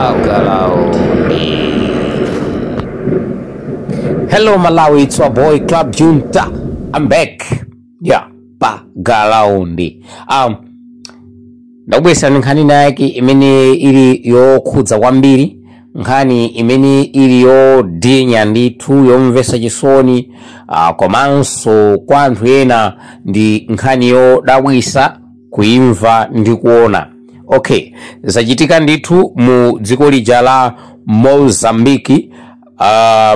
Bagalaundi. Hello Malawi, it's your boy Club Junta. I'm back. Yeah, Bagalaundi. Ndakubweretsa nkhani yake imene ili yokhudza kwambiri, nkhani imene ili yodinya ndithu, yomvetsa chisoni, komanso kwa anthu ena ndi nkhani yodabwisa kuimva ndi kuona. Okay, zachitika ndithu mu dziko lija la Mozambiki.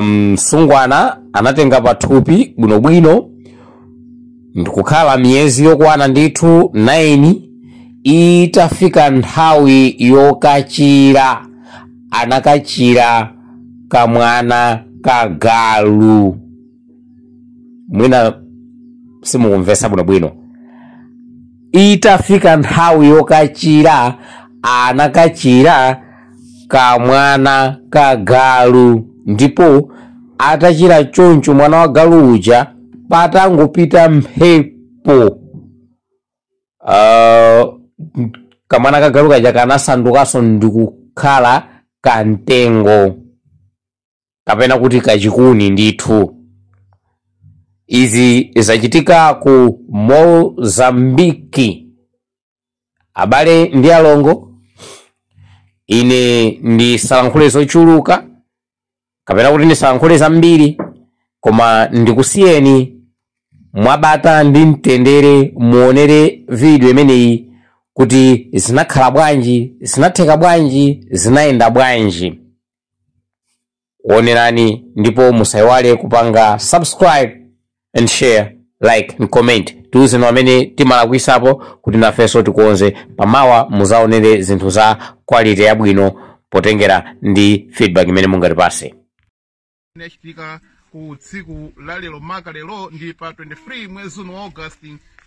Msungwana anatenga pathupi bwinobwino ndikukhala miyezi yokwana ndithu 9. Itafika nthawi yokachira, anakachira kamwana kagalu. Mwina simukumvesa bwinobwino. Itafika nthawi yokachira, anakachira kamwana kagalu, ndipo atachira choncho mwana wa galu uja, patangopita mphepo, kamwana kagalu kaja kanasandukanso ndikukhala kamtengo, kapena kuti kachikuni ndithu. Izi zachitika ku Mozambiki. Abale ndi alongo, ine ndisalankhule zochuluka kapena kuti ndisalankhule zambiri, koma ndikusiyeni mwabata ndi mtendere, muonere video imeneyi kuti zinakhala bwanji, zinatheka bwanji, zinayenda bwanji. Onerani ndipo musayiwale kupanga subscribe and share, like and comment. Tiuzeni amene timalakwisapo kuti nafenso tikonze. Pamawa muzaonere zinthu za quality yabwino potengera ndi feedback imene mungatipase. Yachitika ku tsiku la lero, maka lero ndi pa 23 mwezi uno wa August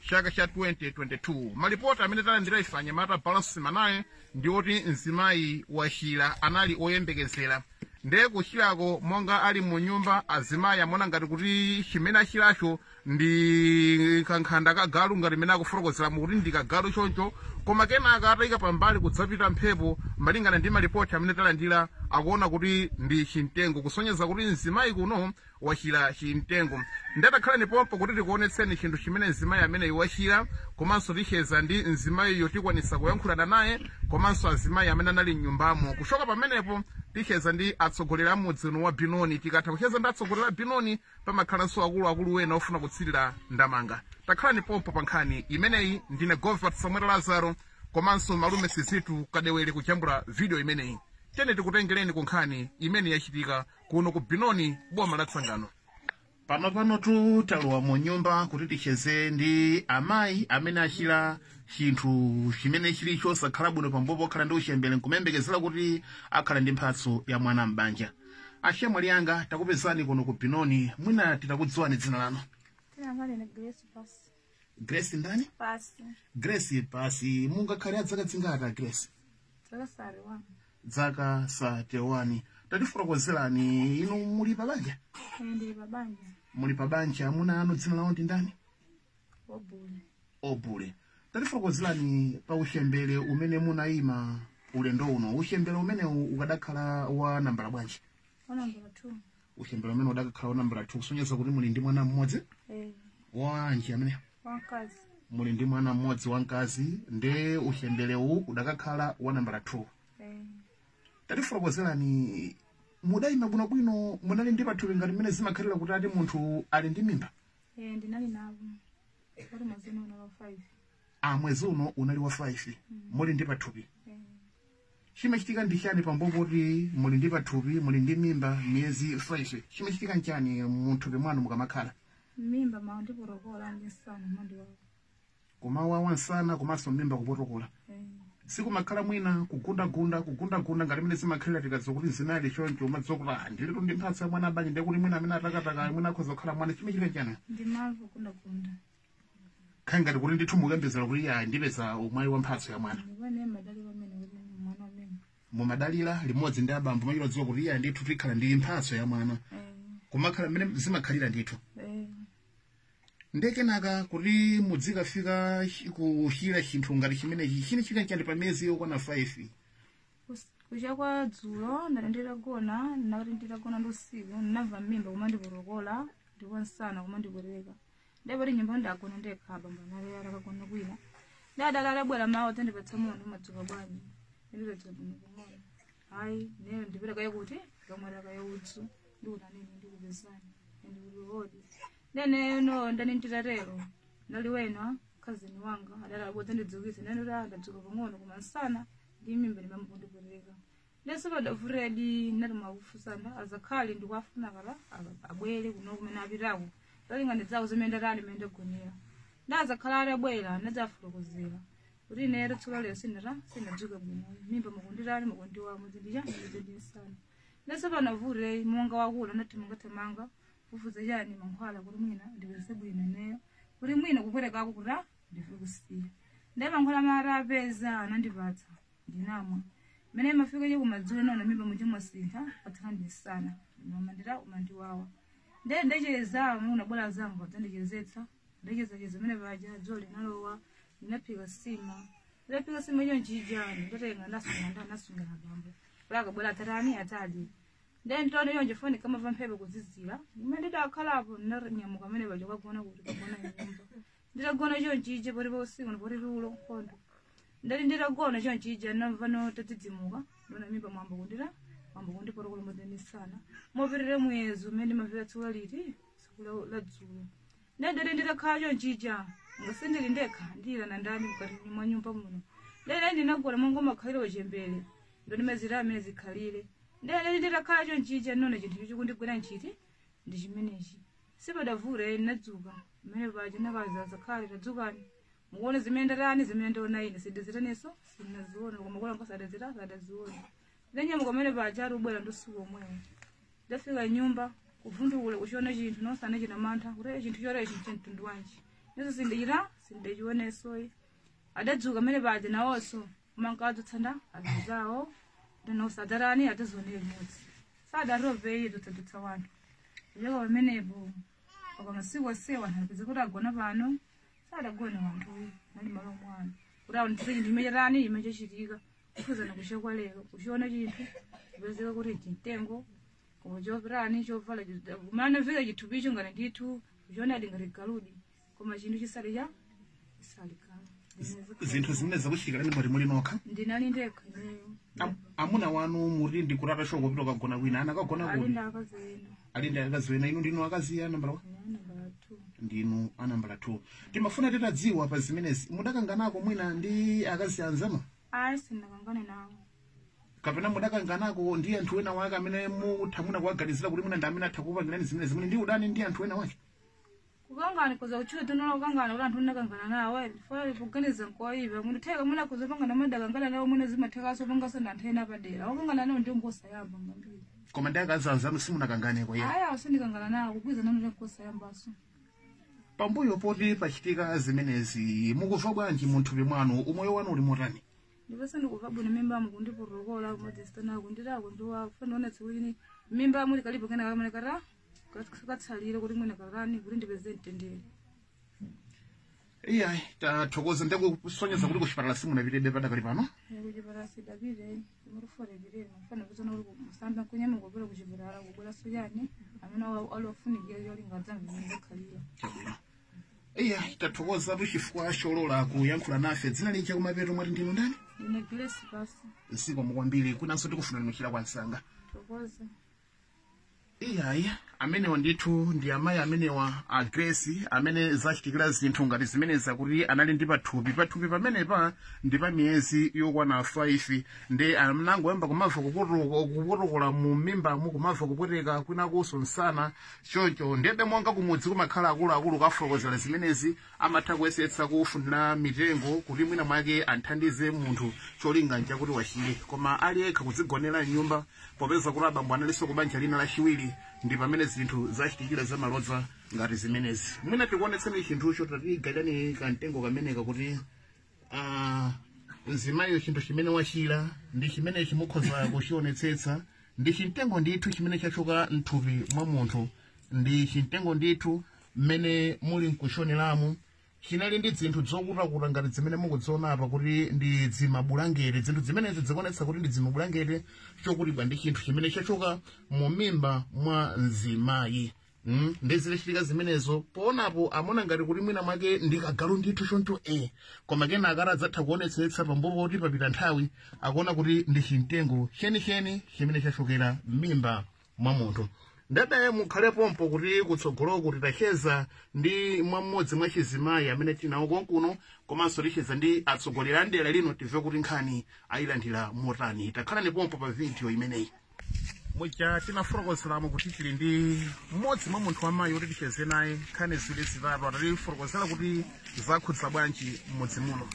chaka cha 2022. Malipoti amene talandira ife anyamata Balance Manaye ndi oti mzimayi wachira, anali oyembekezera, ndiye kuchirako monga ali mu nyumba, azimayi amaona ngati kuti chimene achiracho ndi kankhanda ka galu, ngati imene akufotokozera kuti ndi kagalu choncho. Koma kenaka atayika pambali, kudzapita mphepo, malingana ndi malipoti amene talandira, akuona kuti ndi chimtengo, kusonyeza kuti mzimayi kuno wachira chimtengo. Ndatakhala pompo kuti tikuonetseni chinthu chimene mzimayi ameneyi wachira, komanso ticheza ndi mzimayiyo, tikwanisa kuyankhulana naye, komanso azimayi amene anali mnyumbamo. Kuchoka pamenepo ticheza ndi atsogoleri a mudzi uno wa Binoni. Tikatha kucheza ndi atsogoleri a Binoni, pamakhalanso akuluakulu ena ofuna kutsirira ndamanga. Takhalani pompo pa nkhani imeneyi. Ndine Govert Samuel Lazaro komanso malume Sizitu Kadewere kujambula video imeneyi. Tene tikutengereni ku nkhani imene yachitika kuno ku Binoni, boma la Tsangano. Pano pano tu talowa mu nyumba kuti ticheze ndi amayi amene achira chinthu chimene chili chosakhala bwino, pambuyo pokhala ndi uchembere nkumembekezera kuti akhala ndi mphatso ya mwana m'banja. Achemwali anga, takupezani kuno ku Binoni, mwina titakudziwani dzina lanu? Tinamali Grace Pasi. Grace ndani? Pasi. Grace Pasi. Mungakhale adzaka zingati, Grace? Zaka 31. Zaka 31. Tatifotokozerani, inu muli pabanja? Ine ndili pabanja. Muli pabanja. Amuna anu dzina lawo ndi ndani? Obule. Obule. Tatifotokozerani pa uchembere umene munayima ulendo uno, uchembere umene ukadakhala wa nambala bwanji? Wa nambala 2. Uchembere umene udakakhala wa nambala 2, kusonyeza kuti muli ndi mwana mmodzi? Eh. Wanji amene? Wamkazi. Muli ndi mwana mmodzi wamkazi, nde uchemberewu udakakhala wa nambala 2? Eh. Tatifotokozerani, mudayima bwinobwino, munali ndi pathupi ngati mmene zimakhalira kuti ati munthu ali ndi mimba? Eh, ndinali nabo. Kuti mwezi uno unali wa 5. A, mwezi uno unali wa 5, muli ndi pathupi? Eh. Chimachitika ndi chani pambuyo poti muli ndi pathupi, muli ndi mimba miyezi 5? Chimachitika nchani munthupi mwanu mukamakhala? Mimba mandipotokola ndi nsana mandiwawa. Kumawawa nsana komanso mimba kupotokola? Eh. Sikumakhala mwina kugundagunda, kugundagunda ngati mmene zimakhalira tikadziwa kuti zinali choncho, umadziwa kuti ah, ndilitu ndi mphatso ya mwana banja, ndiye kuti mwina amene atakataka mwina akhoza kukhala mwana? Chimachitika chani? Ndimamva kugundagunda. Khali ngati kuti ndithu mukuyembezera kuti ya, ndipeza umwayi wa mphatso ya mwana? Ndipo ine madali pamene kuti mwana amene. Mumadalira limodzi ndi abambo, machita dziwa kuti iya, ndithu tikhala ndi mphatso ya mwana? Eh. Kumakhala mmene zimakhalira ndithu? Eh. Ndekenaka kuti mudzikafika kuchira chinthu ngati chimenechi, chine chika chani pa miyezi yokwana 5? Kucha kwa dzulo ndali nditagona, ndinati nditagona ndi usiku ndinamva m'mimba kumandiporokola ndipo msana kumandipwereka. Ndipo nyumba ndagona ndekha abambo anali atakagona kwina. Ndadala adabwera mawa adzandipatsa moni umadzuka bwanji. Nditadzuka bwino pang'ono. Hayi ineyo ndipita kaye kuti ndikamwera kaye udzu ndikuti anene ndikupezani ndikuti ndene ndani nditatero ndali wena cousin wanga adala adzandidzukitsa ndani ndadzuka pang'ono koma msana ndi mimba ndimamukundipwereka. Ndesipadavuredi ndati makufunsana azakhale ndikuafuna kala abwere kuno kumene apitako talinganidzawo zimene ndatali imene ndagonera. Ndazakhala atabwera ndadzafotokozera kuti ine tsoka lero sindadzuka bwino mimba mukunditali mukundiwa muzindicha muzindisana. Ndesipanavure monga wakula ndati mungathamanga kufuza chani mankhwala kuti mwina ndipeze bwino ineyo kuti mwina kupwetekako kuti ndife kusiya. Ndiye mankhwala marapeza anandipatsa ndinamwa. Mene mafika je kumadzulo naona mimba muja mwasintha patsala ndisana mamandira umandiwawa. Ndiye ndacheza muna bwera zangu adzandichezetsa ndachezacheza mene paja dzulo linalowa ndinaphika sima. Ndaphika sima iyo nchijani ndatenga ndasunga ndasunga abambo. Kulaka bwera atatani atadye. Ndiye nditaona iyo njifoni kama vamphepo kuzizira. Ime ndidakhalapo ndinanyamuka mene paja kagona kuti kagona nyumba. Nditagona iyo nchije poti pa usiku poti tulo nkhondo. Ndali nditagona chonchija ndinamva notadzidzimuka ndona mimba mwamba kundira mwamba kundiporokola modzenisana mopitire mwezi umene ndimamvera tsiku liti tsiku la dzulo. Ndiye ndali nditakhala chonchija ngasindili ndekha ndiyilana ndani mkati mwa nyumba muno. Ndiye ndinagona monga makhalire uchembere ndo ndimazira amene zikhalire. Ndiye ndali nditakhala chonchija ndinaona chinthu chikundigwera nchiti ndi chimenechi. Sipadavure ndinadzuka mmene paja ndinakaza tadzukani. Mukuona zimene ndatani zimene ndaona ine sidazitaneso sinaziona koma kula nkosadaziona sadaziona. Ndanyamuka pamene paja ari ubwera ndi usiku omwewo. Ndafika nyumba kuvundukula kuchiona chinthu nosana china mantha kuti chinthu chorechi cha mtundu wanji. Ndizo sindichita sindachionesoyi. Adadzuka pamene paja nawonso umankadzutsa azinzawo ndinosadarani atazionere limodzi. Sadaroveyi dzutsa wanthu. Kuchoka pamenepo paka masiku onsewa anthu apeza kuti agona pano sadagone wanthu nali malo mwana. Kuti aonetse chinthu chimene chatani chimene chachitika kukhuzana kucha kwa lero kuchiona chinthu kupezeka kuti chimtengo koma chopirani chovala kumene anaveka chithupicho ngati ndithu kuchiona adi ngati galudi koma chinthu chisali cha chisali kale. Zinthu zimene zakuchitikirani mwati muli nokha? Ndinali ndekha ineyo. Amuna wanu muri ndi kurata shoko kupita kagona kwina anakagona Ali kuti? ndi akazi ena. Ali ndi akazi ena. Inu ndinu akazi a nambala 1? Nambala 2. Ndinu a nambala 2. Timafuna titadziwa pa zimenezi mudakanganako mwina ndi akazi anzanu? Ayi sindinakangane nawo. Kapena mudakanganako ndi anthu ena wake amene mutha mwina kuwaganizira kuti mwina ndi amene atha kupangirani zimenezi muli ndi udani ndi anthu ena wake? Kukangana kuza kutchula tonola kukangana kuti anthu ndinakangana nawo fo kuganiza nkoyipa munthu theka mwina kuzopangana madakangana nawo mwina zimathekaso pangaso ndi anthu ena padera okangana nawo ndiwo nkosayamba ngambiri. Koma ndi akazi anzanu simunakanganeko ye? Ayi awo sindikangana nawo kugwiza nanu nkosayambaso. Pambuyo poti pachitika zimenezi mukumva bwanji munthupi mwanu umoyo wanu uli motani? Ndiponso ndikuva bwino mimba mukundiporokola kumadzisitana kundirako ndiwa fana onetsa kuti mimba muli kalipo kena kamene kata katsalire kuti mwina katani kuti ndipeze mtendere. Iyayi tathokoza ndikusonyeza kuti kuchipatala simunapitebe padakali pano? Kuchipatala sidapite muruforekere mafana kuzona kuti musamba nkunyamuka kupita kuchipatala kubwera soyani amene ali ofunikira cholinga dzamve zimene zakhalira. Chabwino. Iya tathokoza chifukwa cholola kuyankhula nafe. Dzina lija kumapeto mwati ndinu ndani? Ine Grace Pasi. Zikomo kwambiri kunanso tikufunani kwa msanga. Thokoza. Iyayi amenewa ndithu ndi amayi amenewa a Grace amene zachitikira zinthu ngati zimenezi kuti anali ndi pathupi pamenepa ndi pa miyezi yokwana 5 ndi anangoyamba kumamva kupotokola mu mimbamu kumamva kupweteka kwinakunso msana choncho ndiyebe monga kumudzi kumakhala akuluakulu kafotokozera zimenezi amatha kuyesetsa kufunira mitengo kuti mwina mwake anthandize munthu cholinga nchakuti wachire koma ali yekha kudzigonera mnyumba popeza kuti abambo analinso kubanja lina lachiwiri ndi pamene zinthu zachitikira zamalodza ngati zimenezi. Mwina tikuonetseni chinthucho tatigairani kamtengo kameneka kuti mzimayo chinthu chimene wachira ndi chimene chimukhoza kuchionetsetsa ndi chimtengo ndithu chimene chachoka mthupi mwa munthu ndi chimtengo ndithu mmene muli nkuchioneramu. Chinali ndi zinthu zokutakuta ngati zimene mukudziona apa kuti ndi zimabulangete. Zinthu zimenezi zikuonetsa kuti ndi zimabulangete chokutidwa ndi chinthu chimene chachoka mumimba mwa mzimayi. Ndi zitachitika zimenezo poonapo amona ngati kuti mwina mwake ndi kagalu ndithu choncho koma kenaka adzatha kuonetsetsa pambuyo poti papita nthawi akuona kuti ndi chimtengo chenicheni chimene chachokera m'mimba mwa munthu. Ndadaye mukhale pompo kuti kutsogoloku titacheza ndi mwam'modzi mwa chizimayi amene tinawo konkuno, komanso ticheza ndi atsogoleri a dera lino timve kuti nkhani ayilandira motani. Takhalani pompo pa video imeneyi. Muja tinafotokozeramo kuti tili ndi mmodzi mwa munthu wamayi woti ticheze naye nkhani ziwiri zitatu, atatifotokozera kuti zakhudza bwanji mmudzi muno.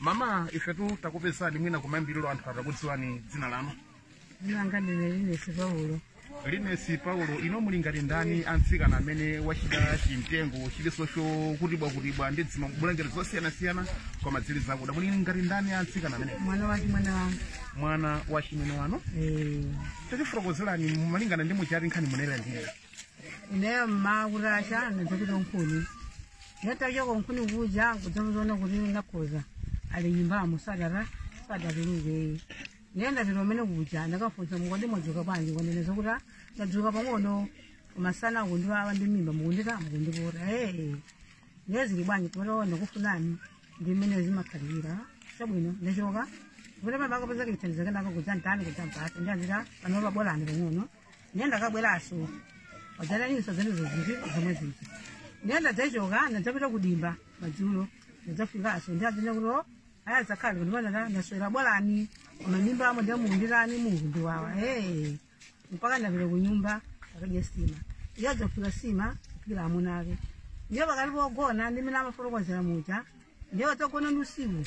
Mama, ifetu takupezani mwina kumayambiriro anthu atakudziwani dzina lanu. Ndinanga ndine Linesi Paulo. Linesi Paulo, ino muli ngati ndani amtsikana amene wachita chimtengo chilinso chokutibwakutibwa ndi zimabulangete zosiyanasiyana koma zili zakuda? Muli ngati ndani amtsikana amene? Mwana wa chimwene wanga. Mwana wa chimwene wanu. Tatifotokozerani malingana ndi muchati nkhani munayilandira. Ineyo mmakutacha ndadzapita nkhuni, ndatachoka nkhuni kuja kudzamuzoona kuti nakhoza ali nyumbamo sadara sadatuluke. Ndiye ndapita umene kuja ndakafunsa, mukodi mwadzuka bwanji? Kwaneneza kuti ndadzuka pang'ono masana akundiwawa ndi mimba mukundita mukundipota. Ee, ndiye zili bwanji kumatowa ndikufunani ndi mmene zimakhalira chabwino. Ndachoka kuti mabaka chithandizo kenaka kudza ntani kudza mpata ndiyandira pano pabolani pang'ono. Ndiye ndakabweraso wadzalaninso zenezo zinthu zomwe zija. Ndiye ndadzachoka ndadzapita kudimba madzulo ndadzafikanso ndiyadzina kuti aya zakhale kuti panata ndaswera bolani koma mimba amo ndiye mukundirani mukundiwawa. Ee, mpaka ndapita kunyumba akadya sima, iye adzafika sima kuphikira amuna ake. Ndiye pakati pogona ndimene amafotokozera muja, ndiye wadzagona ndi usiku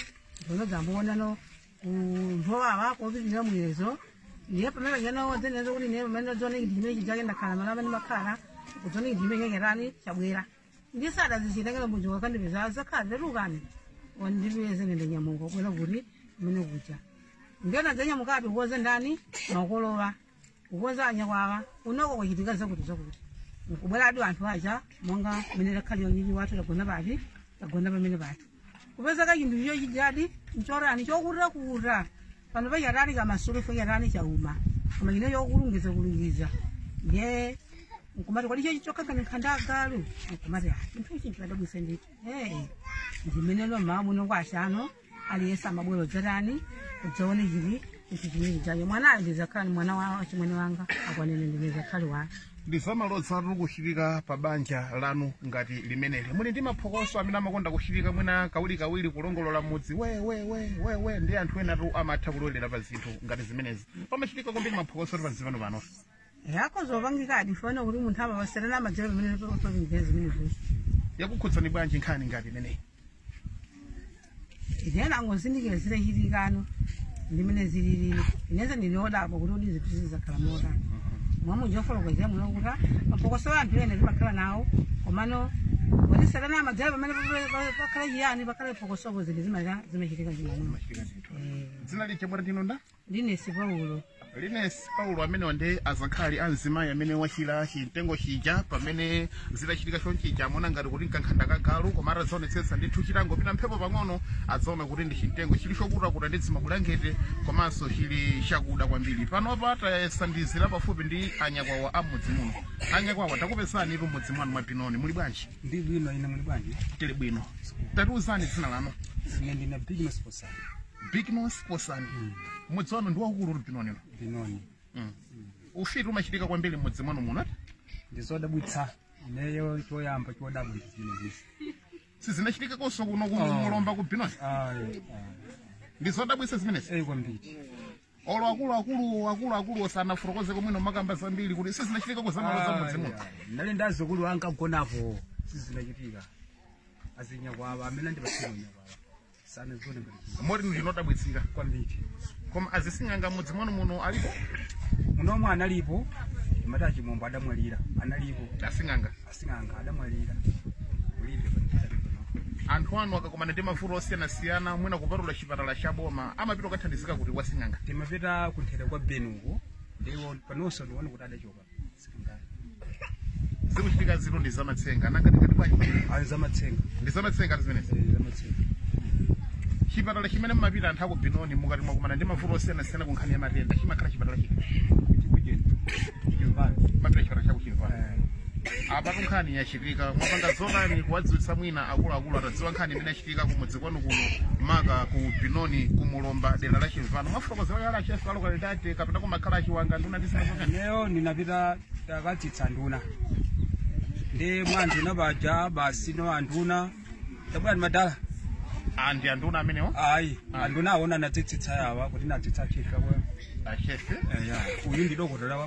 ndonadzamboonano kumvowawa kopitirira muyezo. Ndiye pamene pachana dzenezo kuti ine pamene ndadziona chinthu chimene chijake ndakhala malama ndimakhala kudziona chinthu chimene chakerani chabwera ndi sadazichitakira muja wakandipeza zakhala ndatukani wandipeze nende nyamuka kubwera kuti kumene kuja. Ndiye ndadzanyamukapi kukoza ndani makolowa kukoza anyakwawa unoko kuchitika zakuti zakuti nkubweradi anthu aja monga mene takhalira nyinyi wathu tagona pati tagona pamene pati kupeza ka chinthu chicho chijadi nchorani chokutirakuta pano pachatani kamasulufu chatani chauma koma chine chokulungiza kulungiza. Ndiye nkumati kodi icho chokangani nkhanda agalu nkumati chinthu ichi nchikadabwisa ndithu. Ee, ndimenelo mmawa muno kwachano aliyense amabwera dzatani kudzaone chili ichi chimene chijacho. Mwanayo ndizakhala mwana wa chimwene wanga akwanene ndine wake. Ndi zamalodza atulu kuchitika pa banja lanu ngati limeneli. Muli ndi maphokoso amene amakonda kuchitika mwina kawirikawiri kulongolola mudzi we we we we we, ndi anthu enatu amatha kulowelera pa zinthu ngati zimenezi. Pamachitika kwambiri maphokoso pa zipano pano. Yako zopangikadi fana kuti munthu amawaserana amadzera pamene papingire zimenezozo. Yakukhudzani bwanji nkhani ngati imeneyi? Ine nangozindikira zitachitikano ndimene zililili inense ndinodabwa kuti udi zinthu zizakhala motani mwamu njofolokozera muno kuti maphokoso anthu ene timakhala nawo komano kuti satana amadzera pamene pakhala chiyani pakhala phokosopo zinthu zimachitika zimene. Dzina lija bwana ndinonda? Linesi Paulo. Linesi Paulo amenewa ndi azankhali amzimayi amene wachira chimtengo chija pamene zitachitika chonchija amaona ngati kuti nkankhanda kagalu koma atadzaonetsetsa ndithu chitangopita mphepo pang'ono adzaona kuti ndi chimtengo chili chokutakuta ndi zimabulangete komanso chili chakuda kwambiri. Panopa tayasandizira pafupi ndi anyakwawa a mudzi muno. Anyakwawa, takupezani tu mudzi mwanu mwa Binoni, muli bwanji? Ndi bwino, ine muli bwanji? Tili bwino. Tatiuzani dzina lanu. Ine ndine Bignos Posani. Bignos Posani. Mudzi wanu ndi waukulu uli Binoni? Binoni. Ufiti umachitika kwambiri mudzi mwanu muno? Ndi zodabwitsa, ineyo choyamba chodabwa ndi zimenezi. Sizinachitika konso kuno kumulomba ku Binoni? Ayi. Ndi zodabwitsa zimenezi? Eyi, kwambiri. Olo akulu akulu akulu osanafotokoze komwino makamba zambiri kuti sizinachitika kuzamalodza mudzi muno? Nali ndazukulu ankagonapo sizinachitika. Azinyakwawa amene ndipatsira nyakwawa sana zone ngati moti ndinodabwitsika kwambiri. Koma azising'anga mudzi mwanu muno alipo? Munomwe analipo mati achimombo adamwalira analipo. Asing'anga? Asing'anga adamwalira ulibe pano. Anthu anu akakumana ndi mavuto osiyanasiyana mwina kupatula chipatala cha boma amapita kukathandizika kuti wasing'anga? Timapita kunthera kwa Benuko ndiwo panonso ndione kuti adachoka sing'angayo. Zikuchitika zito ndi zamatsenga. Nanga ndikati bwanji? Ayi, zamatsenga. Ndi zamatsenga zimenezi? Eh, zamatsenga. Chipatala chimene mmapita anthu aku Binoni mukati mwakumana ndi mavuto osiyanasiyana ku nkhani ya matenda chimakhala chipatala chiti? Kucheni Chimvano. Mapita chipatala chakuchimvano. Apatu nkhani yachitika, mwapanga zotani kuwadziwitsa mwina akuluakulu atadziwa nkhani imene yachitika kumudzi kwanu kuno, maka ku Binoni, kumulomba, dera la Chimvano? Mwafotokozera kale achefu alokalitate kapena kumakhala achiwanga nduna ndi zina zotani? Ineyo ninapita takatsitsa nduna ndi mwa nduna baja basi no anduna tabwera ndi madala. Andi anduna amenewo? Ayi, anduna awona natsitsitsa yawa kuti natsitsa chifika kwa Achefe. Eya, uyu ndi dokotala wa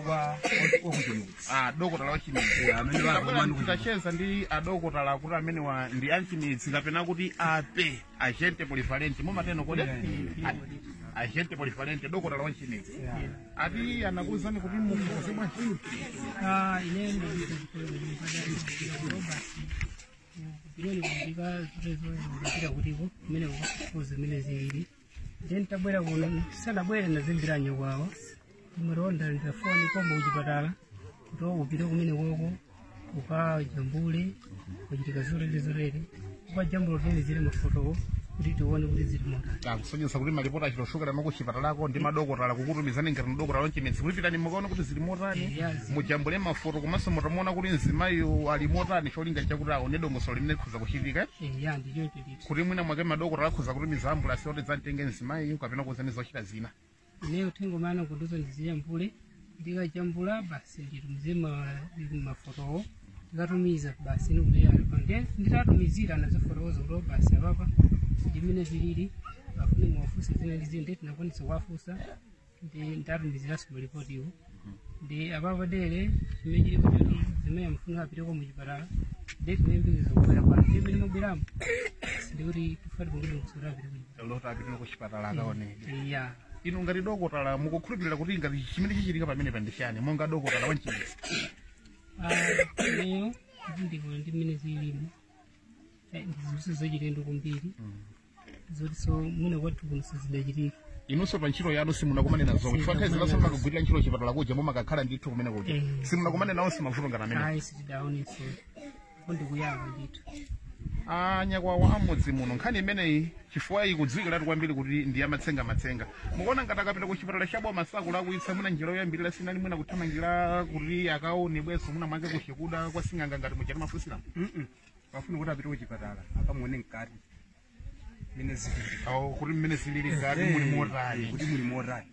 wakuchimidzi. Ah, dokotala wachimidzi. Eh, amene vakumani kuchimidzi. Tacheza ndi adokotala kuti amenewa ndi anchimidzi kapena kuti ape agente polyvalente mumateno kodi? Agente polyvalente, dokotala wachimidzi. Ati anakuwuzani kuti mufukuze bwanji? Ah, ine ndikuti basi Binoni kuchitika zotezo kutiko kumene kukafufuza zimene zilili. Then tabwera kuno, sanabwere nazimbira nyakwawa timweronda ndafoni komba kuchipatala kuti upite kumene koko ukajambule kuchitika zotere zotere, ukajambula utumizire mafotowo kuti tione kuti zili motani. Kusonyeza kuti malipoti achitoshukira makuchipatalako ndi madokotala kukutumizani ngati mdokotala wachimidzi kuti pitani mukaone kuti zili motani, Yes. mujambule mafoto komanso mutamuona kuti mzimayiyo ali motani, cholinga chakuti aone dongosolo limene likhoza kuchitika. Eya, ndichoncho ndithu. Kuti mwina mwake madokotala akhoza kutumiza ambulasi oti dzamtenge mzimayiyo kapena kuwuzani zochita zina. Ineyo thengo mana kundizo ndizijambule, ndikajambula basi nditumize mafotowo, ndikatumiza basi nikuti nditatumizira nazifotokoza kuti basi apapa ndimene zilili, afune muwafunse zina ndi zina. Tinakwanisa kuwafunsa ndi ndatumiziranso malipotiwo. Ndi apapa dere chimene chilipo choti zimene amafuna apiteko muchipatala, ndi tinayembekeza kubwera pano ndi imene mabweramo ndikuti tifati kungoti nkusoti apite kuchipatala. Loti apite kuchipatala akaoneke. Iya. Inu ngati dokotala mukukhulupirira kuti ngati chimene chichitika pamene pandishani monga dokotala wachimidzi? Ineyo kuti ndikuona ndi mmene zilimo, ndizinthu zachilendo kwambiri zoti so mwina kwathu kuno sizidachitika. Inunso pa ntchito yanu simunakumane nazo, chifukwa nthawi zinaso mumakagwirira ntchito chipatala kuja, mumakakhala ndithu kumene kuja, simunakumane nawonso mavuto ngati amene? Ayi, sitidaonenso, ko ndikuyamba ndithu. Anyakwawa amudzi muno, nkhani imeneyi chifukwa ikudziwikiratu kwambiri kuti ndi yamatsenga matsenga, mukuona ngati akapita ku chipatala cha boma sakulakwitsa? Mwina njira yoyambirira sinali mwina kuthamangira kuti akaone bweso mwina mwake kuchikuda kwa sing'anga ngati muchati mafunsiramo? Pafuna kuti apite kuchipatala akamuone mkati mene zilili. Awo kuti mmene zilili ngati muli motani. Kuti muli motani.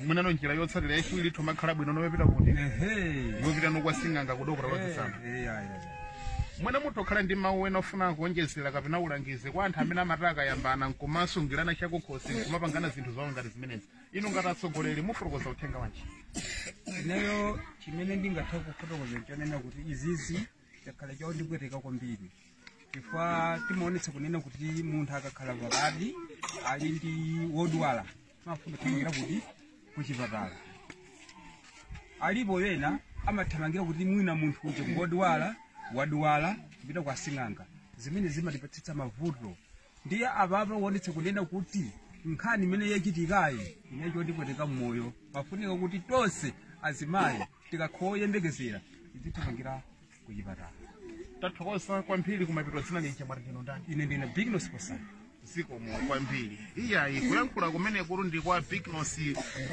Mwinano njira yotsatira yachiwiri thomakhala bwino nomapita kuti Ehe. mupita nokwa sing'anga kudokotala wazitsamba. Eya, eya. Mwina mutokhala ndi mawu ena ofuna kuonjezera kapena ulangize kwa anthu amene amati akayambana nkumasungirana chakukhosi nkumapangana zinthu zawo ngati zimenezi, inu ngati atsogoleri mufotokoza uthenga wanji? Ineyo chimene ndingathe kufotokoza chonena kuti izizi chakhala chondipweteka kwambiri, chifukwa timaonetsa kunena kuti munthu akakhala pakati ali ndi wodwala amafuna kuthamangira kuti kuchipatala. Alipo ena amathamangira kuti mwina munthu uja ngodwala wadwala kupita kwa sing'anga, zimene zimatipatitsa mavuto. Ndiye apapa wonetsa kunena kuti nkhani imene yachitikayi ine chondipweteka mmoyo, pafunika kuti tonse azimayi tikakhoyembekezera tizithamangira kuchipatala. Tathokoza kwambiri. Kumapito dzina lija mwati ndinu ndani? Ine ndine Bignos Posani. Zikomo kwambiri. Iyayi, kuyankhula kumene kuli ndi kwa Bignos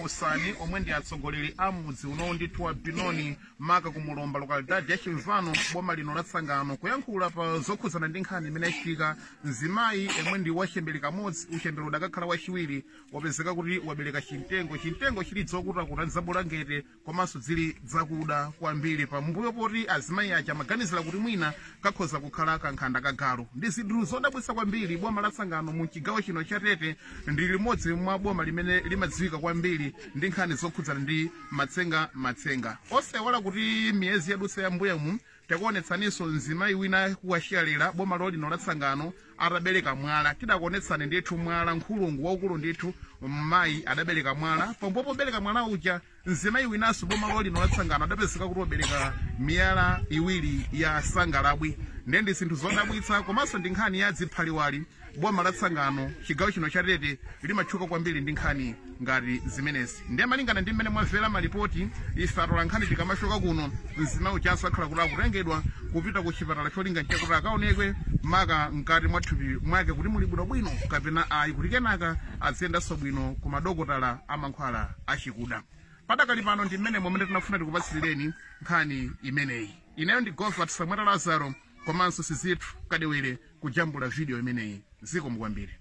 Posani omwe ndi atsogoleri a mudzi unowu ndithu wa Binoni, maka kumulomba lokalidade ya Chimvano, boma lino la Tsangano, kuyankhula pa zokhudzana ndi nkhani imene yachitika. Mzimayi yemwe ndi wachembere kamodzi, uchembere udakakhala wachiwiri, wapezeka kuti wabereka chimtengo, chimtengo chili dzokutakuta zabulangete komanso zili zakuda kwambiri, pambuyo poti azimayi aja amaganizira kuti mwina kakhoza kukhala kankhanda kagalu. Ndi zinthu zodabwitsa kwambiri. Boma la Tsangano mu chigawo chino cha Tete ndi limodzi mwa boma limene limadziwika kwambiri ndi nkhani zokhudzana ndi matsenga matsenga. Osewala kuti miyezi yadutsa yambuyamu takuonetsaninso mzimayi wina kuwachiyalira boma lolino la Tsangano atabereka mwala. Tidakuonetsani ndithu mwala nkhulungu waukulu ndithu, mayi adabereka mwala. Pompo pobereka mwala uja, mzimayi winanso boma lolino la Tsangano adapezeka kuti wabereka miyala iwiri ya sangalabwi. Ndiye ndi zinthu zodabwitsa, komanso ndi nkhani ya ziphaliwali. Boma la Tsangano, chigawo chino cha Tete, limatchuka kwambiri ndi nkhani ngati zimenezi. Ndiye malingana ndi mmene mwamvera malipoti, ife atola nkhani tikamachoka kuno, mzimayi ujanso akhala kuti akutengedwa kupita ku chipatala cholinga chakuti akaonekwe maka mkati mwa thupi mwake kuti muli bwinobwino kapena ayi, kuti kenaka aziyendanso bwino ku madokotala amankhwala achikuda. Padakali pano ndi mmene momwe tinafuna tikupatsirireni nkhani imeneyi. Ineyo ndi Govert Samwera Lazaro komanso Sizithu Kadewere kujambula video imeneyi. Zikomo kwambiri.